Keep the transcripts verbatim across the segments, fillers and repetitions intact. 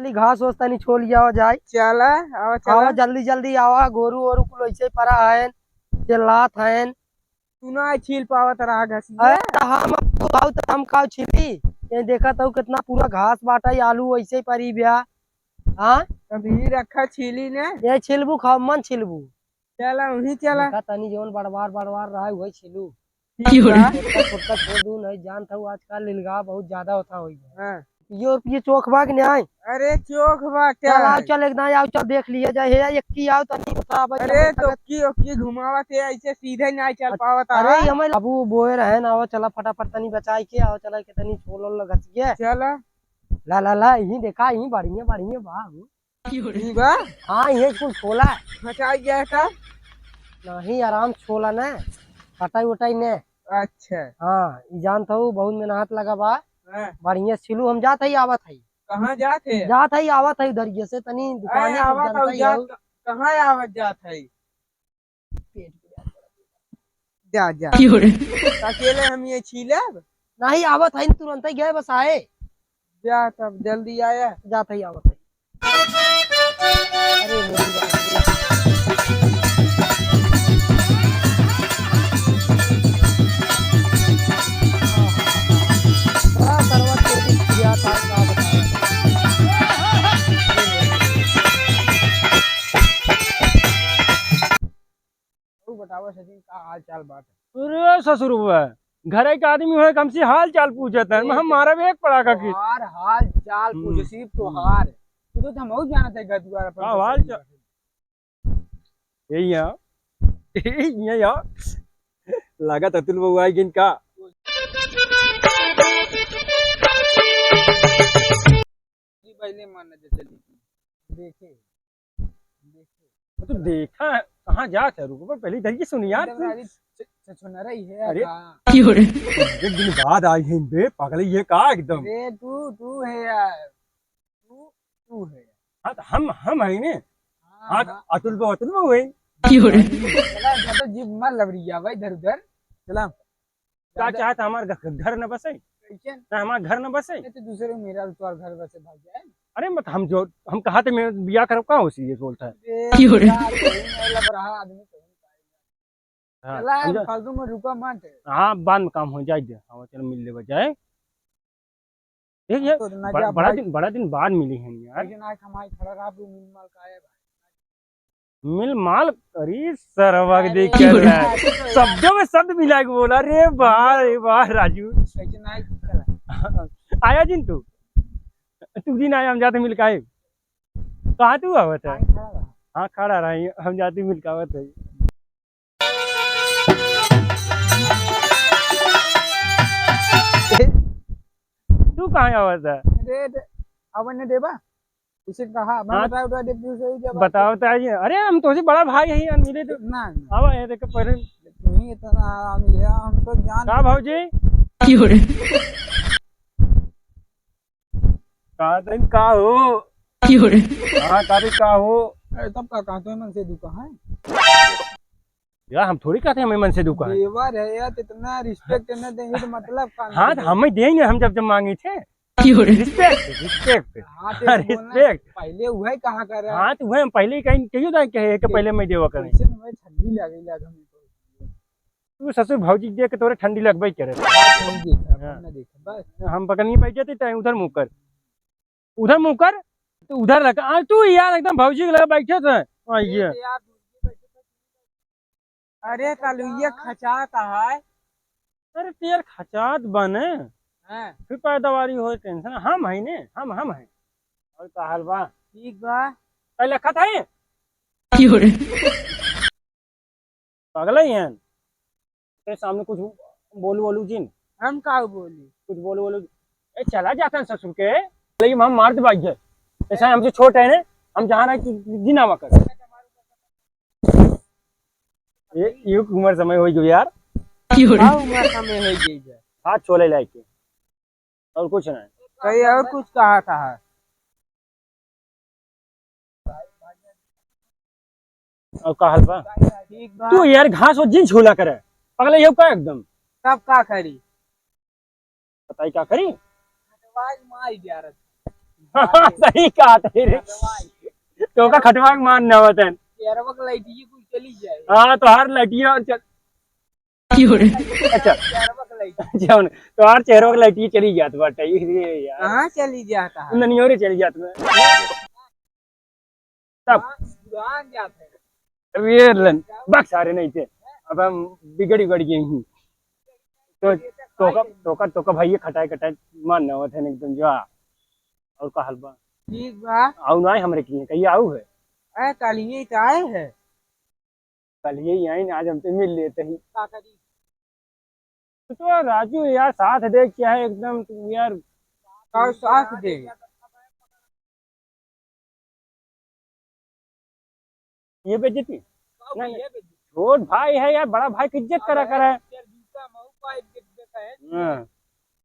खाली घास ओस तनी छोल लियावा जाए। चला, आवा, चला। आवा, जल्दी, जल्दी आवा, गोरू ओरू कुल वैसे ही परा हयन, चिल्लात हयन। तू ना छील पावत रहा घसिया। अरे, त हम, तू आऊ त हम का छीली? ये देखत हऊ कितना पूरा घास बाटा, ये आलू वैसे ही परी बिया। हाँ? अभी रखा छीली ने। ये छिलबू, खाओ, मन छिलबू। चला, वहीं चला। देखा तनी जौन बड़वार, बड़वार रहा है, वही छिलू। ठीक बा। छोटका, छोटका छोड़ दू, नहीं जानत हऊ, आजकल लिलगाव बहुत ज्यादा होता होई है। हाँ। यो, ये चोख बा कि नहीं? अरे, चोख बा क्या चल, आओ, है? चल, एक दाईं आओ, चल, देख लिया जाए। हे, एक की आओ, तनी उतरा, भाई, अरे, चल, तो की, ओ की घुमावत है, ऐसे सीधे नहीं चल पावत अरे, है। ये हमारे बाबू बोए रहे ना, आओ, चला, फटाफट तनी बचाई के, आओ, चला, के तनी छोल ओल लगत के। चला। ला, ला, ला, यहीं देखा, यहीं बढ़िया, बढ़िया बा, हो। ई बा? हाँ, ये कुल छोला है। फंसाई गया था? नहीं, आराम छोला ना, कटाई उटाई ने। अच्छा। हाँ, ई जानत हऊ, बहुत मेहनत लगा बा। हाँ। बढ़िया सिलू, हम जात हई, आवत हई। कहाँ जात है? जात हई, आवत हई, उधर ये से तनी दुकान अरे, है, आवत जानत हऊ, हई, जात, आऊ। क-, कहाँ आवत जात है? जा, जा। क्यों रे? अकेले हम ये छीलब? नहीं, आवत है, तुरंत ही गए, बस आए। जा, तब जल्दी आया। जात है, आवत है। अरे, मेरी बात। बड़ा सरवा चोटी किया था, का बताएं। तू बतावा सचिन, का हाल चाल बात है? अरे ससुरवा, घरे के आदमी होए, हमसे हाल चाल पूछत है, हम मारब एक पड़ाका की। तोहार हाल चाल हम्म। पूछे, सिर्फ तोहार। तू तो हम बहुत जानत है, घर दुआर पर का हाल चाल? यही है, यही है यार। लागत अतुल बबुआ आई गिन का। पहले मान ना जैसे देखे। तो देखा है, कहाँ जात है? रुको, पहले इधर की सुन यार, एकदम तू। राजी छ-, छ-, छछुनरा ही है अरे। का? क्यों रे? एक दिन बाद आई है बे, पगले ये का एकदम? अरे तू, तू है यार। तू, तू है। हाँ, तो हम, हम है ने। हाँ, हाँ, तो हाँ। अतुल बो, अतुल बो है। क्यों रे? चला, ज्यादा जीभ मत लबड़िया भाई, इधर उधर। चला। का चाहत हमार घ-, घर न बसे? कैसे? ना हमार घर न बसे? नहीं तो दूसरे मेरा तो तोर घर बसे भाग जाए। अरे मत हम जो, हम कहा थे मैं बिया करब का होसी ये बोलता है। अरे क्यों रे? यार, कोई नहीं लग रहा आदमी तो। हाँ, चला, हम जा- फालतू में रुका मत। हाँ, बाद में काम हो जाए दे। हाँ, चल मिल लेवा जाए। देख ये तो ना बड़ा, जा बड़ा भाई। दिन, बड़ा दिन बाद मिली है यार। लेकिन आज हमारे खड़ा रहा, आप लोग मिल माल का आए भाई। मिल माल, अरे सरवा के अरे देख के यार, रहा है। शब्दों में शब्द मिला के बोला, रे वाह, रे वाह, राजू। कैसे ना आए, चला। आया जिन तू, तू दिन आया, हम जाते मिल के आए। कहाँ तू आवत है? हाँ, खड़ा रहा। हाँ, खड़ा रहा, हम जाते मिल के आवत है। तू कहाँ आवत है? दे, दे, अब ने देबा? उसे कहा, मैं हाँ। बताओ तो देख, तू सही जवाब बताओ दे। तो आइए। अरे, हम तोसे बड़ा भाई है यार, मिले तो। ना, ना। आवा, ये देख, पहले। नहीं, इतना आराम लिया, हम तो जान का भौजी? क्यों रे? का दिन का हो? क्यों रे? हाँ, का दिन का हो? अरे, तब का कहते हैं, मन से दुख है? यार, हम थोड़ी कहते हैं, हमें मन से दुख है। देवर है यार, तो इतना respect न देंगे तो मतलब का हाँ, तो नहीं? हमें देंगे, हम जब, जब मांगे थे। क्यों रे? Respect, respect। हाँ, तो हाँ, बोलना, respect। पहले वही कहा कर रहा। हाँ, तो वही हम पहले ही कहीं, कहियो ना कहे कि पहले मैं देवा करें। कैसे में ठंडी लगे, लगे हमको। तू ससुर भौजी के देख के तोरे ठंडी लगबे करे। नहीं देखा, हाँ। हमने देखा, बस। हम पकड़ नहीं बैठे थे, तैं उधर मुँह कर। उधर मुँह कर, तू उधर रख। आ, तू यार एकदम भौजी के लगे बैठे थे। हाँ, ये। अरे, तालू ये खचात है। अरे, तेल खचात बने। हाँ। फिर पैदावारी होए, tension। हम है ने, हम, हम है। और का हाल बा? ठीक बा। कल लखत है? क्यों रे? पागल है यार। तेरे सामने कुछ बोलू वोलू जिन। हम का बोली? कुछ बोलू वोलू। ए, चला जाता है ससुर के। लेकिन हम मार दे भाई है। ऐसा हमसे छोट है ने, हम जहाँ रहे तू जिन आवा कर। ये, ये उम्र समय हो गई यार। का उम्र समय हो गई है? हाथ छोले लाइके। और कुछ नहीं। कहीं और कुछ कहा था? और का हाल बा? ठीक बा। तू यार घास और जिन छोला करे। पगला ये का एकदम? तब का करी? बताई का करी? आवाज मार दिया रे। हाँ, सही कहा थे रे। तो का खटवा के मान ना होतन। चेहरवा के लइटिये कुल चली जाए। हाँ, तोहार लइटिये और चल। अच्छा। चेहरवा के लइटिये। जौन, तोहार चेहरवा के लइटिये चली जात बाटे, ये यार। कहाँ चली जाता है? ननियोरे चली जात बा। तब। हाँ, पुरान जात है। अब ये लन, बक सारे नहीं थे। अब हम बिगड़, बिगड़ गए ही। तो, तोका, तोका, तोका भाई ये खटाई, खटाई मान ना होत है एकदम जो आ। और का हाल बा? ठीक बा। आऊ ना हमरे किए, कहिए आऊ है? अरे, कालिए तो आए है। कालिए ही आई ना, आज हमसे मिल लेते ही। का करी? तो राजू यार, साथ दे क्या है एकदम तुम यार। का साथ दे? ये बेइज्जती? नहीं, नहीं। छोट भाई है यार, बड़ा भाई की इज्जत करा, करा है। हाँ।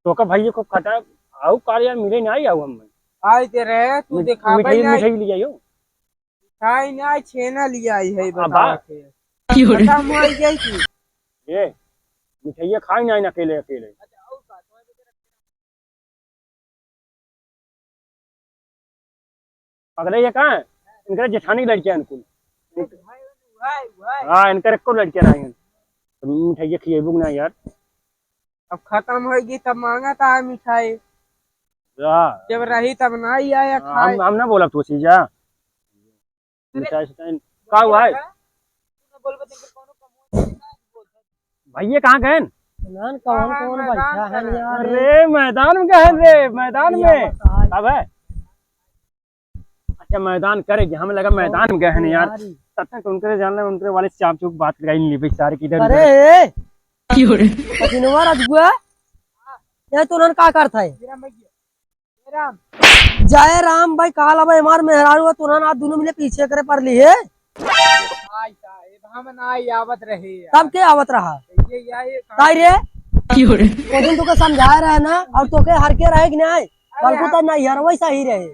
तो का भाई को खटा, आऊ काल यार मिले ना आई आऊ हम। आई ते रहे, तू मिठ-, दिखावे मिठाई, ना। मिठाई ले आइयो। खाई ना, छेना ले आई है, अब बतावा बा। के। खत्म हो गई थी। ये मिठाइया खाई ना, ना अकेले, अकेले। पकड़े ये कहाँ है? इनके जेठानी लड़के हैं कुल। हाँ, इनकर एको लड़के ना हैं। तो मिठाई खिएबू ना यार। अब खत्म होगी तब मांगा था मिठाई। या। जब रही तब ना ही आया हाँ, खाए। हम, हम ना बोला तो चीजा। मिठाई सिठाई। का हुआ है? भैया कहाँ गए? नान कौन कौन बैठा है यार? अरे मैदान में गए रे, मैदान में। अब है? अच्छा, मैदान करे कि हमें लगा मैदान में गए हैं यार। तब तक तो उनके जान ले, उनके वाले चाप चुप बात लगाई नहीं ली बेचारे की इधर अरे उधर। ए! की हो रे? पतिनवा रजगुआ, ये तो उन्होंने का करता है? जय राम भाई, काल अब हमार मेहरारू है, तुरंत आप दोनों मिले पीछे करे पर लिए। आई साहेब, हम ना आई आवत रहे यार। तब के आवत रहा? ये, ये, ये ताई रे? की हो रे? वो दिन तोके समझाए रहे ना, और तोके हर के रहे कि नहीं? अरे कल को हाँ। तो नहीं यार, वैसा ही रहे।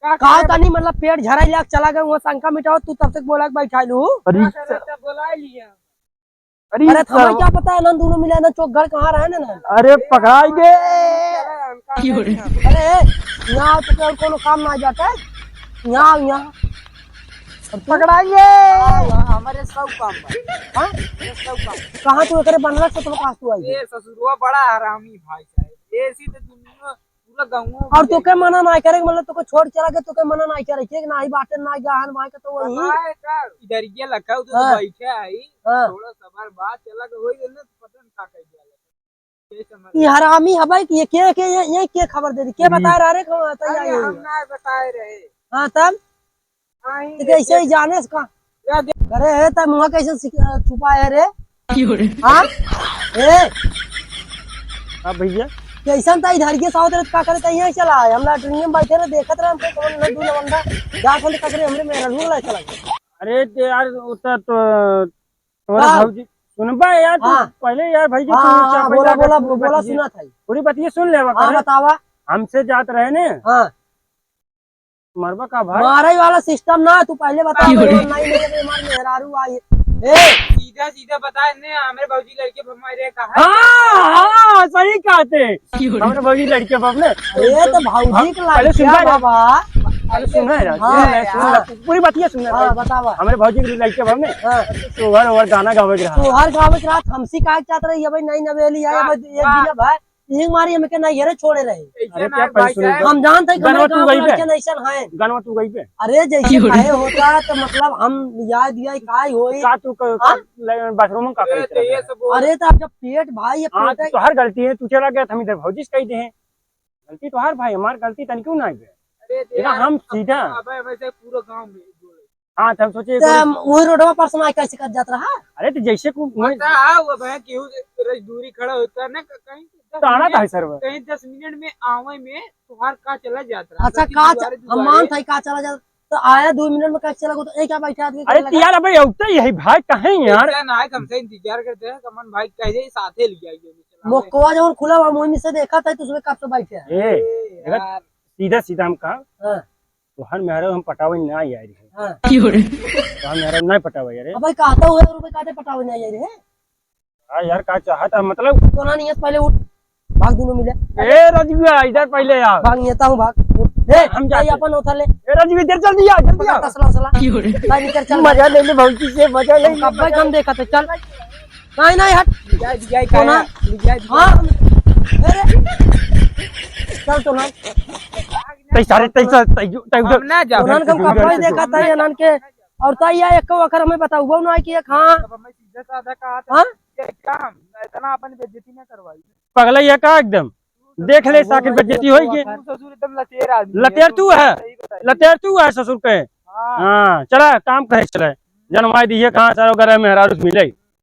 का का करे? तनी मतलब पेट झराई लाग चला गए, वो शंका मिटाओ, तू तब तक बोला के बैठा लू। अरे का करे, तब बोला लिया। अरे अरे, हमें सब क्या पता है, ना दोनों मिले ना चौक घर कहाँ रहे ना, ना। अरे, पकड़ाई दे। अरे, ए, यहाँ तो कोई कोनो काम ना जाता है। यहाँ, यहाँ। पकड़ाई दे। हाँ, हमारे सब काम बा। हाँ? हमारे सब काम। कहाँ तू एकरे बनला से तो कहाँ तू आई? ये ससुरवा बड़ा हरामी भाई साहब। ऐसी तो दुनिया पूरा गाँव में और तोके मना ना करे, मतलब तोके छोड़ चला के तोके मना ना करे, ठीक ना? आई बाटे ना गहन भाई के तो वही। पता है का? इधर ये लखा तो हाँ। बैठे आई, हाँ। थोड़ा सबर बात चला के होई ना, तो पता नहीं का कह दिया। ये समझ ये हरामी हबै कि ये के, के, ये, ये के खबर दे दी? के हम्म। बता रहा रे, कौन आता अरे, ये? हम ना बताए रहे। हाँ, तब? हाँ, ये तो कैसे ही देख। जाने से का? या देख। अरे, है तब मुँह कैसे सिक-, छुपा है रे? की हो रे? हाँ? ए! हाँ भैया। कैसन ता इधर के साथ रहत का करे ता यहाँ चला आए? हम लैट्रिन में बैठे रहे, देखत रहे, हमको कौन न दू लवंडा, जा खोल ककरे हमरे में रंगू ला चला गया। अरे ते यार, उतना तो तोरा हाँ। भौजी, सुनबा यार, तू हाँ। पहले यार भाई जी, हाँ, तू हाँ, चापा बोला, जाके बोला, पूरी बोला, बतिया, सुना था। पूरी बतिया सुन लेवा हाँ, करे। बतावा। हमसे जात रहे ने। हाँ। मरबा का भाई? मारे वाला सिस्टम ना, तू पहले बता, की हो रे? नहीं, नहीं, नहीं, हमारे मेहरारू आई। ए! सीधा, सीधा बता ने, हमरे भौजी लड़के भमाए रहे का है? हाँ, हाँ, सही कहते। की हो रे? हमरे भौजी लड़के बाप ने। अरे, तो भौजी के पहले लड़के सुन भाई। बाबा। पहले सुन है यार, हाँ, सुन है, सुन यार। है, पूरी बतिया सुन है हाँ, भाई। बतावा। हमरे भौजी के लड़के बाप ने। हाँ। तोहर ओहर गाना गावे के रहा। तोहर गावे के रहा, हमसी काहे के चाहत रही है भाई, नहीं नवेली है, हाँ, भाई, एक हाँ। दिन है भाई। यही मारी हमके नैहरे छोड़े रहे। अरे, क्या पैसे सुने? हम जानते हैं कि गनवा हमारे तू गाँव गई के पे? लड़के ऐसन हैं। गनवा तू गई पे? अरे, जैसे की हो रही? काहे होता तो मतलब हम याद दिया काहे होई? का तू क-, हाँ? क-, ले-, बाथरूम में का करे तो ये रहा? सब बोल अरे, तो अब जब पेट भाई, ये हाँ, पेट है। तो हर गलती है, तू चला गया, हम इधर भौजी से कह दे हैं। गलती तो हर भाई, हमार गलती तनिको ना है। अरे, देखा, यार, हम अब, सीधा अब, अब ऐसे पूरा गाँव में बोले। हाँ, तो हम सोचे तो एक हम वही रोडवा पर से कैसे कट जात रहा? अरे, तो जैसे को वही पता है, वो भाई केहू से रजदूरी खड़ा होता ना, क-, कहीं दस तो आना मिनट, था सर वो। कहीं दस मिनट में आवे में तोहार का चला जात रहा। अच्छा, सब्जी का दुआरे च-, हम दुआरे। मान था, का चला जात, तो आया दो मिनट में कैसे चला गो, तो एक क्या बैठे आदमी अरे, के लगा? तो यार, अबे, उठते ही है भाई, कहें यार। ऐसा ना है, हमसे इंतजार करते हैं, कमन भाई कह दे, साथे ले आइए, चला मोकवा जौन खुला हुआ, मुँह में से देखा था, तो उसमें कब से बैठे हैं। ए, ए, देखा, यार। सीधा, सीधा हम कहा, हाँ। तोहर मेहरारू हम पटावे ना आई रहे। हाँ। की हो रे? तोहर मेहरारू ना पटावे यार। अब भाई कहता हुआ रुपए काटे पटावे ना आई रहे। हाँ यार, का चाहत है मतलब? तो ना नहीं है, पहले उठ। भाग दोनों मिले। ए रजुआ, इधर पहले आओ। भाग, नेता हूँ, भाग। ए, हम जाते। अपन होता ले। ए रजुआ, इधर जल्दी आ, जल्दी आ। तसला, तसला। भाई, निकल, चल। मजा ले ले भौजी से, मजा ले ले। कब भाई हम देखा थे, चल। नहीं, नहीं, हट। विजय, विजय, सोना। विजय, विजय। हाँ। अरे। चल, सोना। तै सारे, तै सा-, तै जो, तै उधर। हम ना जाओ। सोना, हम कब भाई देखा था, ये नान के। और तो ये एक अखर हमें बताओ, वो ना है कि एक, हाँ। अब हमें सीधा साधा कहा था हाँ? कि क्या हम इतना अपन बेइज्जती ना करवाई। पगला ये का एकदम? देख ले, साकिर बेइज्जती होई के। तू ससुर एकदम लतेर आदमी है। लतेर तू है? सही बताई। लतेर तू है ससुर के? हाँ। हाँ, चला, काम करे चले। जनवाई दिए कहाँ सारो गरम मेहरारू से मिले।